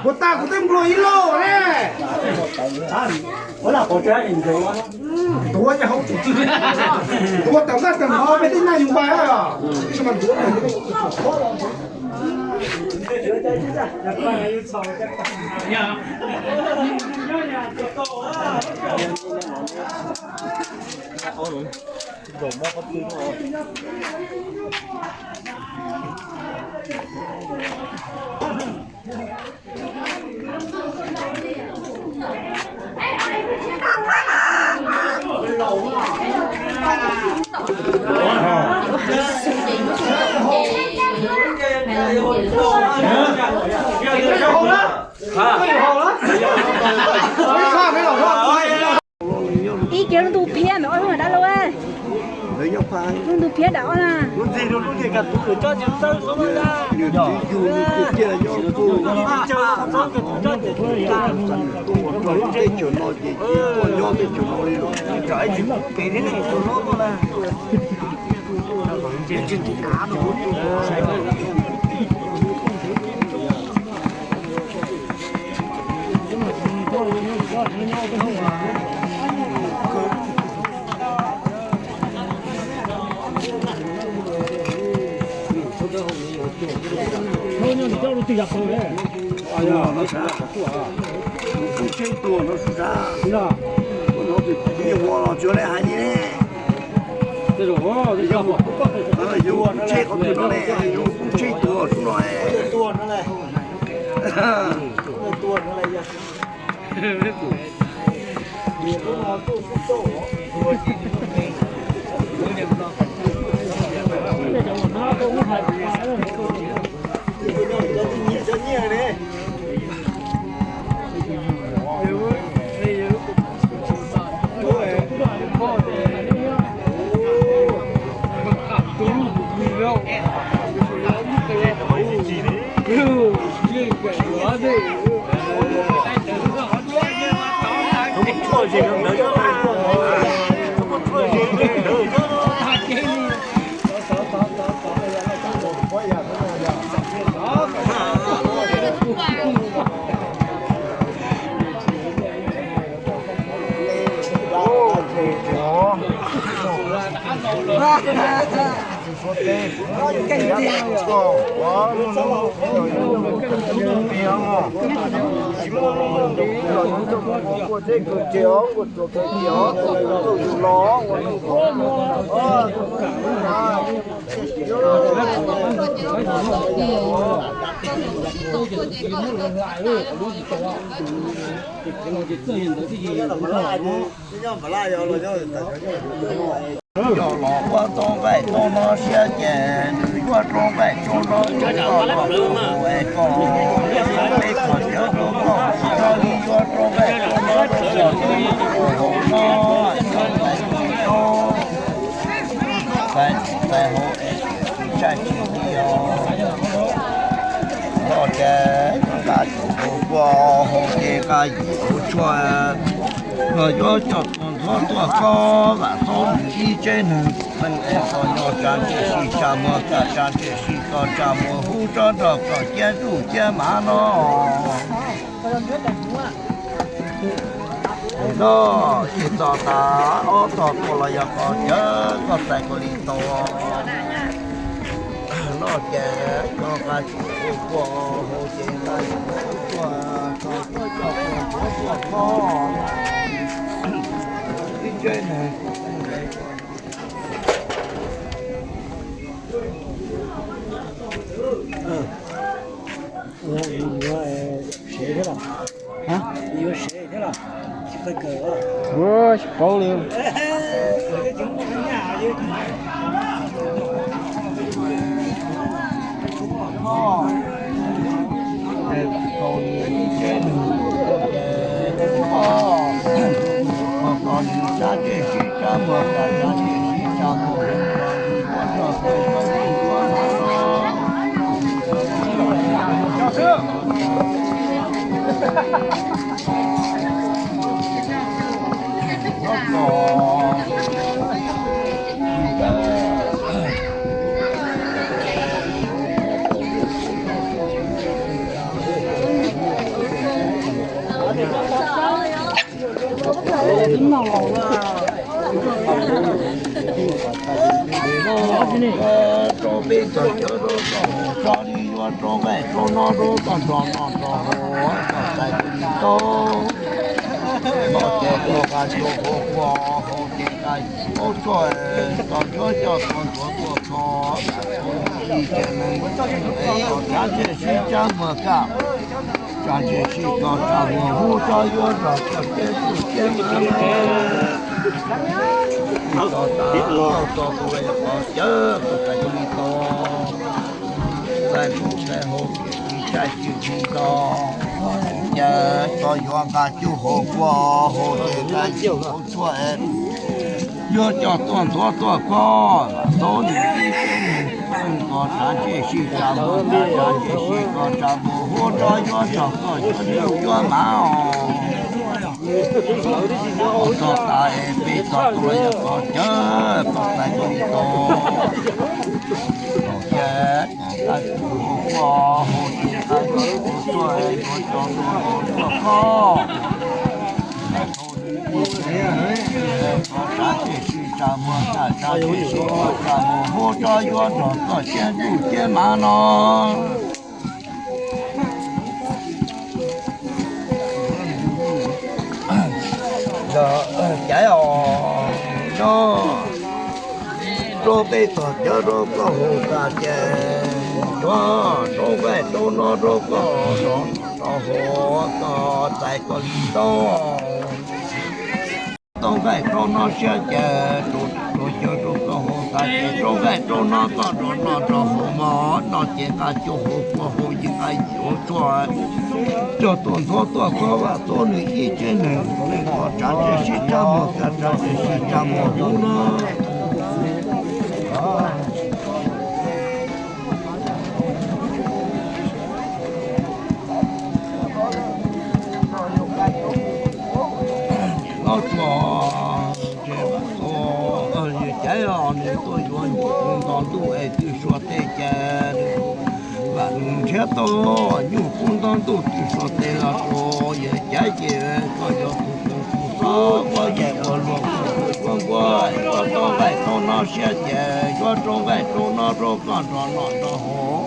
Puas tas kuv twb nplua ib lauj ne. Tuav ces hauv tsum txwg, tuav tawm nqaj tawm nqhov peb tej naj yus npai os. Ib kiag lub ntuj phiab ntawm ob lub dab laug. Lub ntuj phiab dam ob na. Yog los ua rau nqaij rau no siab ces nws yuav rau nqaij rau no, es kom peb kom cov rau koj tsis tau li yuav rau nqaij rau no, tsis yog li hauv no, tais hauv es tsis tshaj tsis li os. Nrog ces nqa tsum hauv kua hauv ces nqa yim hauv tshuaj, los yuav coj tus ntxhuav tuaj koj vam txob nws ib tsev neeg. Pheej es txog nyob tsa ntsej si tsa muag, tsa tsa ntsej si tso tsa muag, hu tsob nrog kom ciab ntuj ciab mav no. No, ib txog tas ob txog tuaj los yog qhov cawv koj txais koj li tau. No ces koj qa tsis ua kua hau ces qa tsis ua kua, koj coj kua tuaj koj ib tsev neeg. Yuav sev thiab los? Yuav sev thiab los? Tsis paub li. Rau peb txog cawv rau txoj hauv tso li yuav rau nqaij rau no rau txoj nrog no rau hauv txoj tais koj li tau. Los ces koj qa cua hauv kua hau ces qa hauv tshuaj, koj yuav coj tuaj ntxuav tuaj txog li ces neeg txom tsav ntsej sib tsav muag kaj, tsav ntsej sib tso tsav muag hub tso yuav zog koj teb tug teb ma. Txog tas txog tus qhov cawv koj tais koj li tau. Txais tus txais hauv tsis tsaij tsis tsis tau. Ces koj yuav nqa cub hauv kua hauv ces nqa cub hauv tshuaj, yuav coj tuaj ntxuav tuaj koj tau nws ib tsev neeg. Koj tsav ntsej sib tsav muag kaj, tsav ntsej sib tso tsav muag hub tso yuav zog koj yuav lug yuav mav os. Txog tas peb txog tuaj yog koj cawv koj tais koj li tau. Ces qa cub hauv kua hau ces qa cub hauv tshuaj yuav coj tuaj ntxuav tuaj koj. Koj tsav ntsej sib tsav muag kaj, tsav ntsej sib tso tsav muag hub tso yuav zog koj teb tug teb ma no. Yog caiv os, no rau peb txog cawv rau koj hauv tas ces yuav rau nqaij rau no rau koj rau hauv koj tais koj li tau. Rau nqaij rau no siab ces rau cawv rau koj hauv tas ces rau nqaij rau no koj rau no rau hauv mog no ces nqa cub hauv kua hau ces nqa hauv tshuaj coj tuaj ntxuav tuaj koj vam txo nws ib tsev neeg, neeg koj tsav ntsej sib tsav muag kaj, tsav ntsej sib tsav muag hub no. Ob txog ces vam txo, yawg caiv os, nws tuaj yuav nyuj kub nto ntuj es twb suav tej ces vam nws nrhiav tau nyuj kub nto ntuj twb suav tej los rau yawg caiv ces koj yog tus koob tus xob ua yaig ua luag ua nquab ua rau nqaij rau no siab ces yuav rau nqaij rau no rau koj nrog noj nrog haus,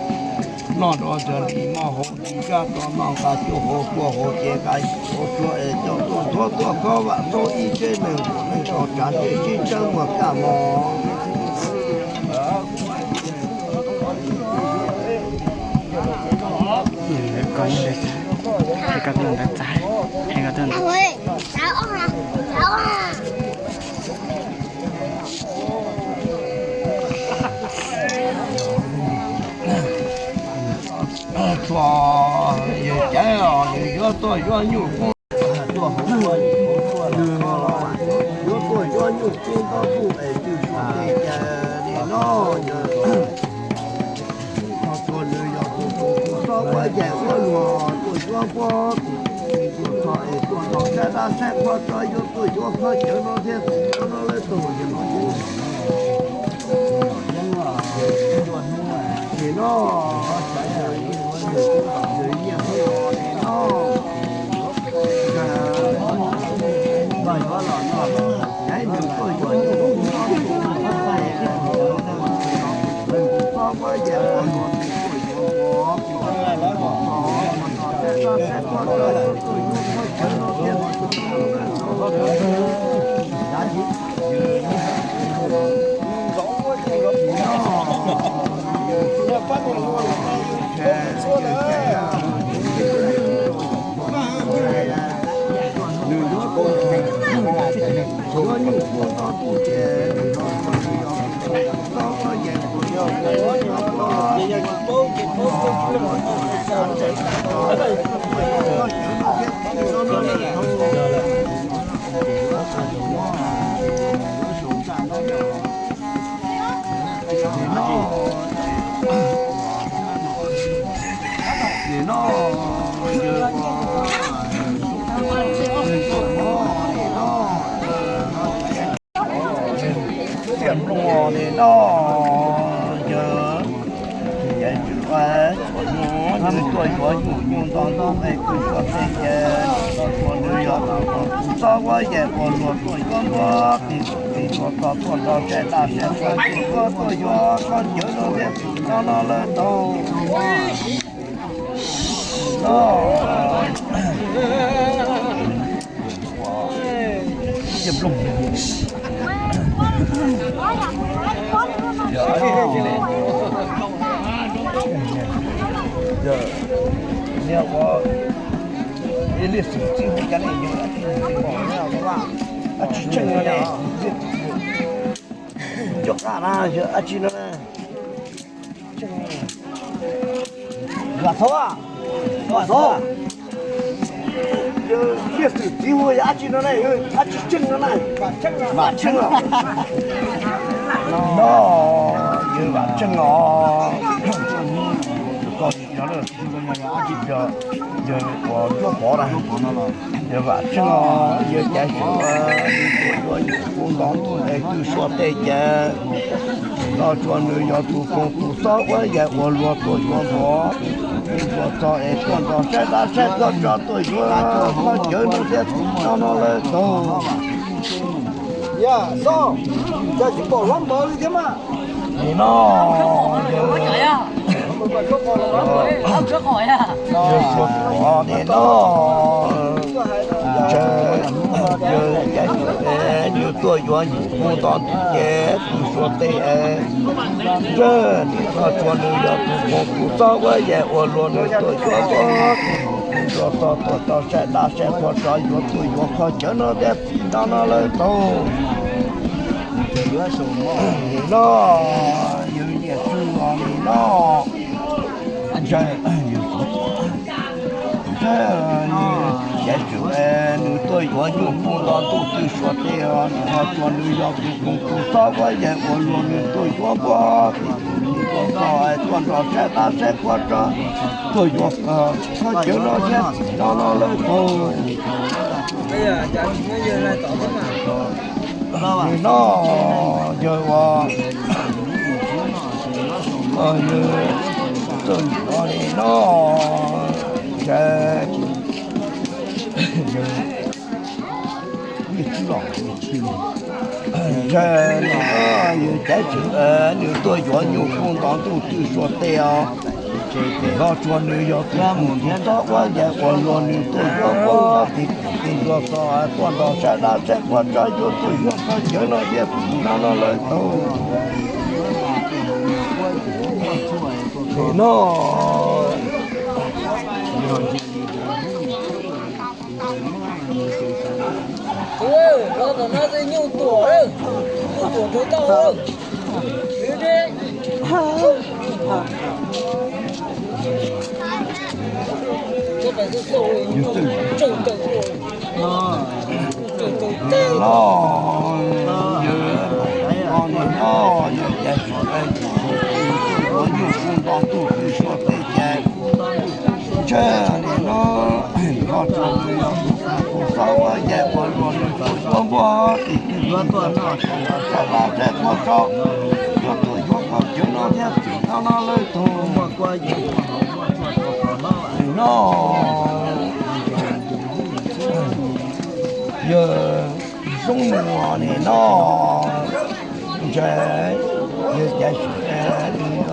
noj nrog nrog li mov haus li zaj rau no nqa cub hauv kua hau ces nqa hauv tshuaj es coj tuaj ntxuav tuaj koj vam txo ib tsev neeg, neeg koj tsav ntsej sib tsav muag kaj mog. Txog yawg caiv os, nws yuav tuaj yuav nyuj kub tuaj hauv tshuaj, yuav tuaj yuav nyuj kub nto ntuj es twb suav tej ces li no yawg. Txog nws yog tus koob tus xob ua yaig ua luag tuaj yuav nquab tus koob tus txog es tuaj nrog saib dab saib qhua tso yuav tuaj yuav qhov cawv no thiab tus no lawv tau yawg los yeej li no. Nws nyiaj nws los li no. Tiam nplooj os, nim no yog yawm tswv ua tshuaj nyuj, nws tuaj yuav nyuj nyuj nto ntuj es kws suav tej ces txhua nws yog tus txhob huab yawm ua luag tuaj yuav npua, tis tis tuaj txog tuaj nrog saib dab saib qhua, tuaj yuav khaub ncaws no thiab no no lawm tau. No, tiam nplooj. Niag ua ib li xwm txij hu cas ne, yog dab tsi tseej no ne? Nco qab na, yog dab tsi no na? Vam Thoob, Vam Thoob, yog li xwm txij hu yog dab tsi no ne? Dab tsi tseej no na? Vam Tsheej os. No, yog Vam Tsheej os. Yog ua Ntsuab Pov na, yog Vam Tsheej os, yog cav xyum, tuaj yuav nyuj kub nto ntuj es kws suav tej ces no tsuas nws yog tus koom tus xob huab yawm ua luag tuaj yuav npua, tis tis tuaj txog es tuaj nrog saib dab saib qhua tso, tuaj yuav khaub ncaws no thiab no no lawm tau. Yog, tsis pom hlob npawg li thiab mas. Nim no yog, nim no ntshe yog cav xyum, nws tuaj yuav nyuj kub nto ntuj ces kws suav tej es ntshe nim no tsuas nws yog tus koom tus xob huab yawm ua luag nws tuaj yuav npua, tis tis tuaj txog tuaj txog saib dab saib qhua tso, yuav tuaj yuav khaub ncaws no thiab no no lawm tau. Nim no yog yawm tswv os, nim no ntshe yog cav xyum, nws tuaj yuav nyuj kub nto ntuj kws suav tej os, nim no tsuas nws yog tus koom tus xob huab yawm ua luag nws tuaj yuav npua, tis tis tuaj txog tuaj nrog saib dab saib qhua tso, tuaj yuav khaub ncaws no thiab no no lawm tau. Nim no yog ua, yog txawj nim no, ntshe yog, ntshe nim no yog cav xyum, nws tuaj yuav nyuj kub nto ntuj kws suav tej os, no tsuas nws yog tus koom tus xob huab yawm ua luag nws tuaj yuav npua, tis tis tuaj txog tuaj nrog saib dab saib qhua tso, yuav tuaj yuav khaub ncaws no thiab no no lawm tau. Nim no no, yog, no, yog cav xyum, tuaj yuav nyuj kub nto ntuj kws suav tej ces ntshe nim no, no tsuas nws yog tus koom tus xob huab yawm ua luag nws tuaj yuav npua, tis tis tuaj txog tuaj nrog saib dab saib qhua tso, yuav tuaj yuav khaub ncaws no thiab no no lawm tau. Nim no yog Zoov Nuas, nim no ntshe yog cav xyum, nws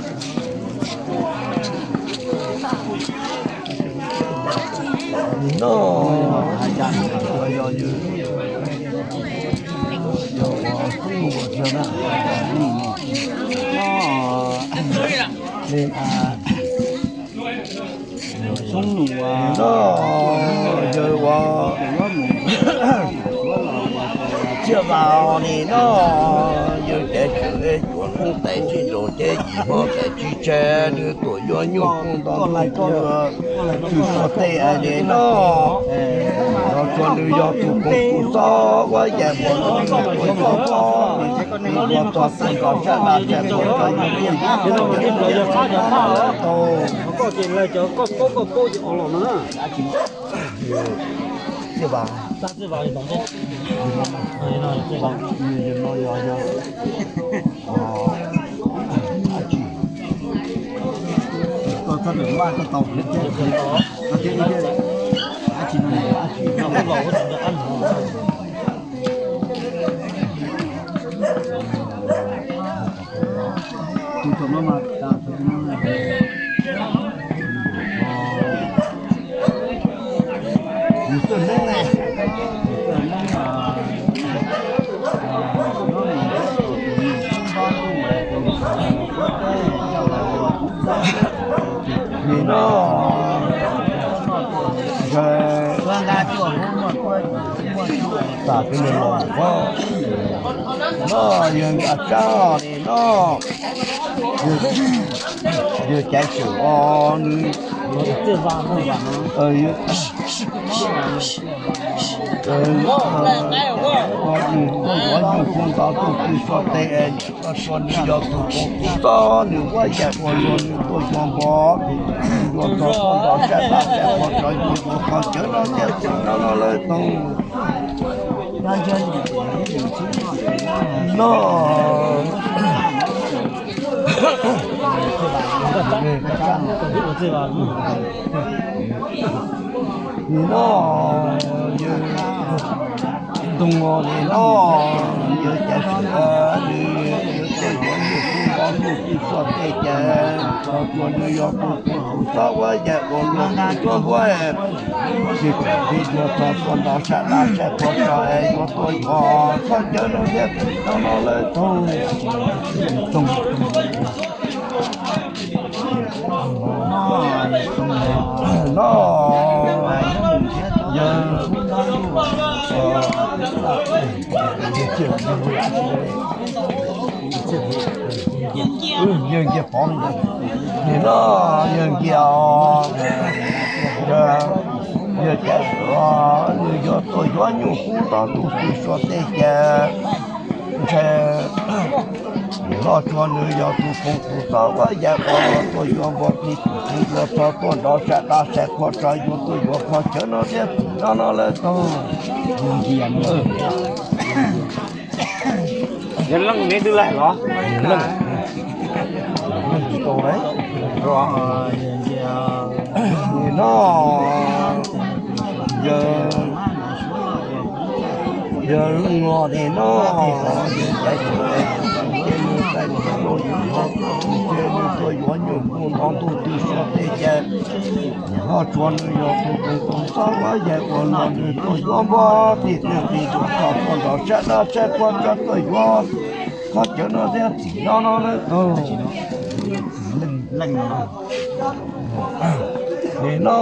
Nim no yog yus, yog uas xub nus uas yog na, nim no yog uas Txiaj Vas nim no yog kev tshwm cuab nplooj tais tsis nraus ces yim hmo tais tsis tseg nws tuam yuav nyuj kub nto ntuj twg, tshwm suab tej nim no, los tsuas nws yog tus koom tus xob uas yam uas nws tuaj yuav npog, nws tuaj txog tuaj nrog sab laj sab tod rau yus tuaj yuav npog tau. Txiaj Vas, yog no yog, yog, tsis, koj txhob pem maj koj tau, koj thiab ib thiab, dab tsi no, dab tsi no. Tus thaum no mas, yus txawj neeb ne, nim no, tam tus nim los no yog nqa tsab nim no, yog caiv xwm os nws, nws tuaj yuav nyuj kub nto ntuj twg txog tej es nws tuaj tsuas nws yog tus koom tus xob nws uas yam uas luag nws tuaj yuav npog, yuav txog tuaj nrog sab laj sab tod rau yus yuav qhov cawv no thiab no no lawm tau. No, nim no yog tus nim no yog caiv xwm, nws yog tuaj yuav nyuj kub nto ntuj twg txog tej ces tsuas nws yog tus koom tus xob uas yam uas luag nws tuaj npog, tsis txawm pib yuav txog tuaj nrog sab laj sab tod rau es yuav tuaj yuav qhov cawv no thiab no no lawm tau. No, yog, yawg Nkias Pov, nim no yawg Nkias os, yawg caiv xwm, nws yog tuaj yuav nyuj kub nto ntuj twg txog tej ces ntshe nws los tsuas nws yog tus koom tus xob uas yam uas luag tuaj yuav npog, tsis txawm pib yuav txog tuaj nrog sab laj sab tod rau yus tuaj yuav qhov cawv no thiab no no lawm tau. Yawg Nkias, yawg Leej neb twb laig los? Leej, Leej tsis tau lauj. Nim no yawg, yawg Leej los nim no, yawg caiv xwm, nws tuaj yuav nyuj kub nto ntuj twg txog tej ces los tsuas nws yog tus koom tus xob uas yam uas luag nws tuaj yuav npog, tsis txawm pib yuav txog tuaj nrog sab laj sab tod rau tuaj yuav qhov cawv no thiab txim no no lawm tau. Nim no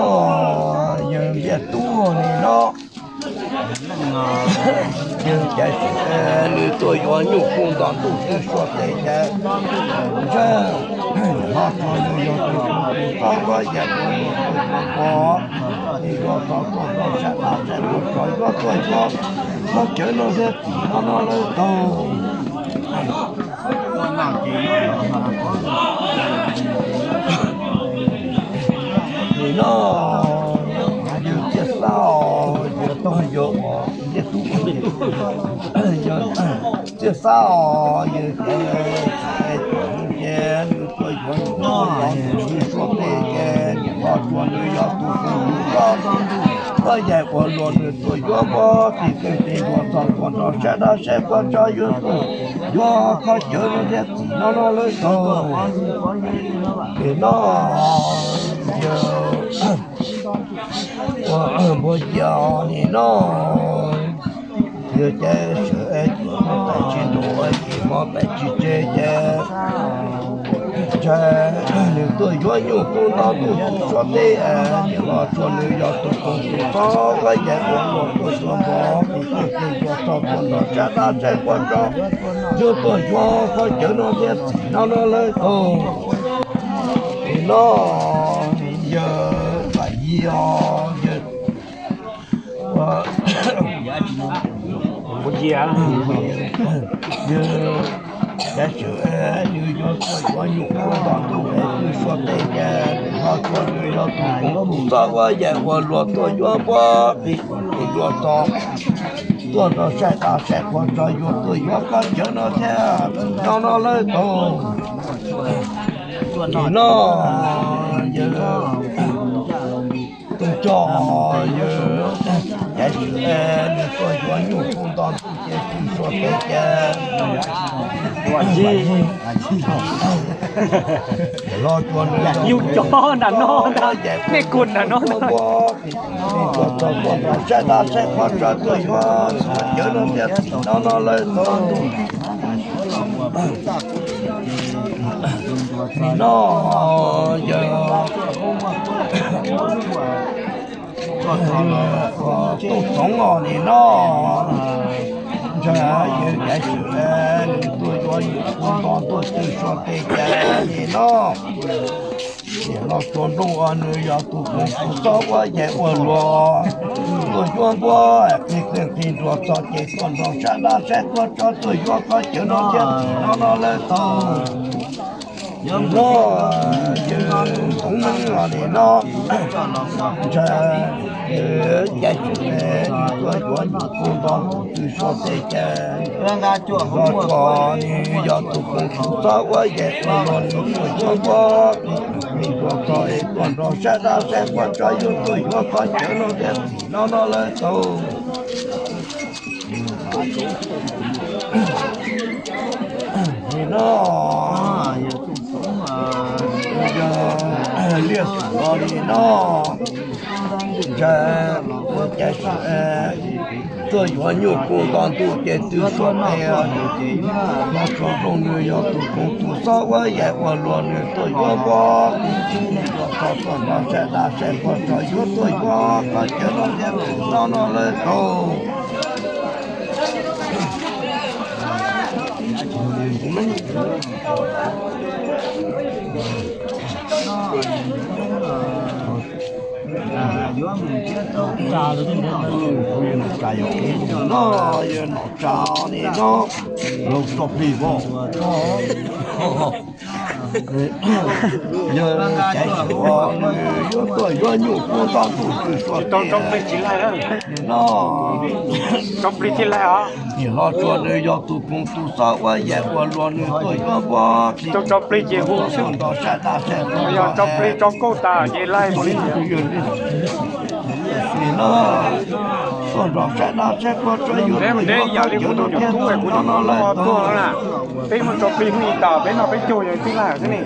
yawg Npiaj Tub nim no yawg Caiv Swm nws tuaj yuav nyuj kuj nto ntuj twg suav tes ces ntshe ho tso nws yog tus tub tus txob ua yam ua luag tus tus tus, yuav tau tuaj nrog sab lav sab tuaj tso yuav tuaj yuav qhov cawv no thiab txim no no lawm tau. Nim no yawg Txiaj Xab os, yawg tub yawg, Txiaj Xab os, yawg ces, ces nws tuaj yuav nyuj kuj nto ntuj twg suav tes ces nim no tsuas nws yog tus tus tus txob ua yam ua luag nws tuaj yuav npua qis qeej qis nruas txog tuaj nrog sab dab sab quaj tso yuav tuaj yuav qhov cawv no thiab txim no no lawm tau. Nim no yawg Npuag Yias nim no yawg Caiv Swm es cuam hmo pem tsis ntuj ces hmo pem tsis tseg ces ntshe nws tuaj yuav nyuj kuj nto ntuj twg suav tes es nim no tsuas nws yog tus tus tus txob ua yam ua luag tuaj yuav npua qis qeej qis nruas txog tuaj nrog sab dab sab quaj tso yuav tuaj yuav qhov cawv no thiab txim no no lawm tau. Nim no yawg Vam Yig os, yawg Npuag Yias, yawg Caiv Swm nws yuav tuaj yuav nyuj kuj nto ntuj twg suav tes ces ho tsuas nws yog tus tus txob ua yam ua luag tuaj yuav npua qis qeej qis nruas txog tuaj nrog sab dab sab quaj tso yuav tuaj yuav qhov cawv no thiab txim no no lawm tau. Nim no yawg Tub Coj, yawg Caiv Swm nws tuaj yuav nyuj kuj nto ntuj twg suav tes ces los tsuas nws yug cov nram no, nej kuj nram no, tuaj txog tuaj nrog sab dab sab quaj tso tuaj yuav qhov cawv no thiab txim no no lawm tau. Nim no yawg Tub Txoov os nim no ntshe yawg Caiv Swm nws tuaj yuav nyuj kuj nto ntuj twg suav tes ces nim no nim no tsuas nrog nws yog tus tus txob ua yam ua luag tuaj yuav npua qis qeej qis nruas txog ces tuaj nrog sab dab sab quaj tso tuaj yuav qhov cawv no thiab txim no no lawm tau. Nim no yawg Ntxoov Neeb los nim no ntshe yawg Caiv Swm nws tuaj yuav nyuj kuj nto ntuj twg suav tes ces los tsuas nws yog tus tus tus txob ua yam ua luag nws tuaj yuav npua qis qeej qis nruas txog es tuaj nrog sab dab sab quaj tso yuav tuaj yuav qhov cawv no thiab txim no no lawm tau. Nim no yawg Liaj Xwm los nim no ntshe Caiv Swm tuaj yuav nyuj kuj nto ntuj twg suav tes los tsuas nrog nws yog tus tus tus txob ua yam ua luag nws tuaj yuav npua qis qeej nruas txog tuaj nrog sab dab sab quaj tso yuav tuaj yuav qhov cawv no thiab txim no no lawm tau. No yawg Nom Tsa nim no laus tso plig os. Yawg Caiv Swm nws yuav tuaj yuav nyuj kuj nto ntuj twg suav tes no. Nim no los tsuas nws yog tus tus txob ua yam ua luag nws tuaj yuav npua qis tso plig ces hu xwb, nrog sab dab sab quaj tso plig tso kauj tas ces laij mus li. Nim no tuaj nrog sab dab sab quaj tso yuav tuaj yuav qhov cawv no thiab txim no no lawm tau. Peb muaj tso plig hnub ib tas peb noj peb caug yog tib laj xwb ne.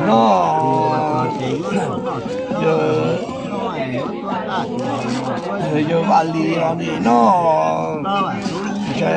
No yawg Vaj Lis os nim no ntshe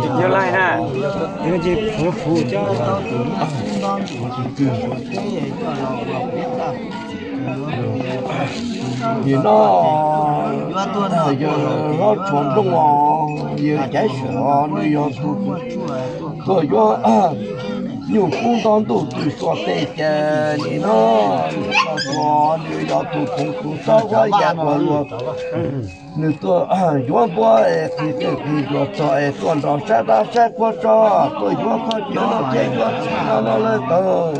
Yog laij na. Nim no yog hlob Tsuas Nplooj os, yawg Caiv Swm os, nws yog tus tuaj yuav nyuj kub nto ntuj twm suav tej ces nim no hlob Tsuas nws yog tus khoov tus xob uab yam uas luag nws tuaj yuav npua es qhis qeej qhis nruas txog es tuaj nrog saib dab saib qhuab tso, tuaj yuav khaub cawv no thiab yuav txiv no no lawm tau.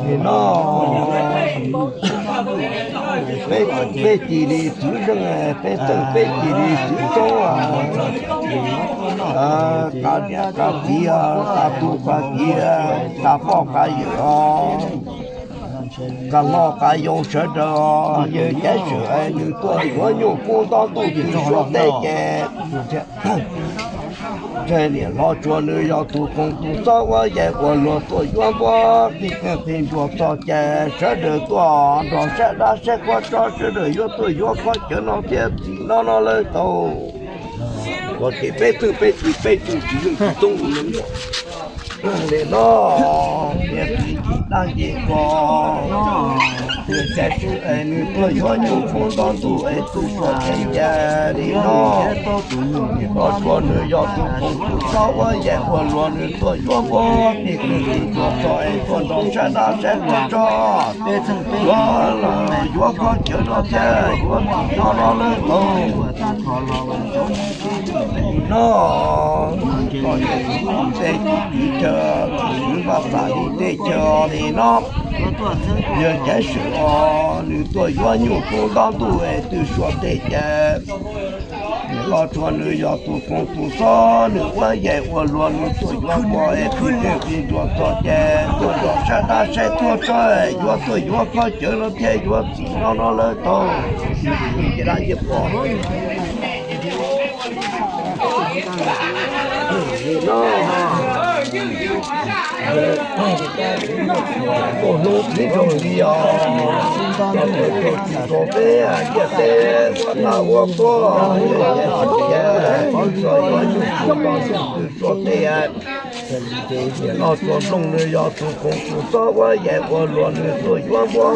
Nim no peb, peb ci li txwv zeej, peb txeej peb ci li txwv txoob, qa niam qa txiv, qa tub qa kiv, qa poj qa yawm os, qa hlob qa yau sawv daws, yawg Caiv Swm nws tuaj yuav nyuj kub nto ntuj twm suav tej ces nim no hlob Tsuas nws yog tus khoov tus xob uab yam uas luag tuaj yuav npua qhis qeej qhis nruas txog ces sawv daws tuaj nrog saib dab saib qhuab tso, sawv daws yuav tuaj yuav khaub cawv no thiab txiv no no lawm tau. Ua ces peb txeej peb ci peb txeej txwv zeej txoob li no, niag txiv ci dab nce ko, yawg Caiv Swm nws tuaj yuav nyuj kub nto ntuj es twm suav tej ces nim no hlob Tsuas nws yog tus khoov tus xob uab yam uas luag nws tuaj yuav npua qhis qeej qhis nruas txog es tuaj nrog saib dab saib qhuab tso, yuav los yuav khaub cawv no thiab yuav txiv no no lawm tau. No, tej txiv teb txiv chaw, txiv npaj tas li tej chaw li no, yawg Caiv Swm os, nws tuaj yuav nyuj kub nto ntuj es twm suav tej ces hlob Tsuas nws yog tus khoov tus xob, nws uab yam uas luag nws tuaj yuav npua es qhis qeej qhis nruas txog ces tuaj nrog saib dab saib qhuab tso, yuav tuaj yuav khaub cawv no thiab yuav txiv no no lawm tau. Ces dab nce pom no, tuaj hlub tib zoo li os, cov tub tub tsis tau peb ciaj teb ua dab ua qhua, yawg Caiv Swm ces twm suav yuav nyuj kub nto ntuj twm suav tej. Nim no Tsuas Nplooj nws yog tus khoov tus xob uab yam uas luag nws tuaj yuav npua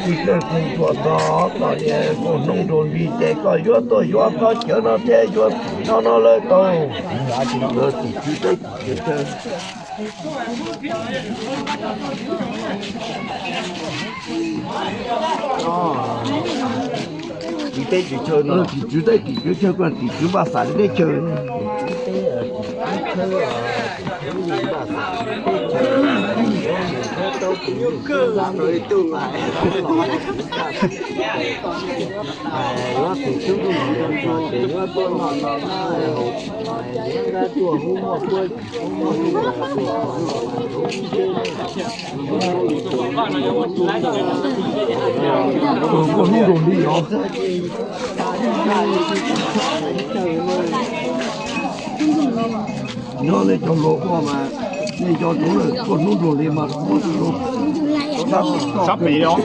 qhis qeej qhis nruas txog tom niag nkaus hnub nkaus hli ces koj yuav tuaj yuav khaub cawv no thiab yuav txiv no no lawm tau. Yuav txiv teb txiv chaw, txiv teb txiv chaw no, txiv teb txiv chaw, koj txiv txwv npaj xav li teb chaw, txiv teb txiv chaw, Koj hnub nroog li os. Nyob nej cov hluas ua mas nej cov hluas koj hnub nroog li mas koj tus hluas sab pem os.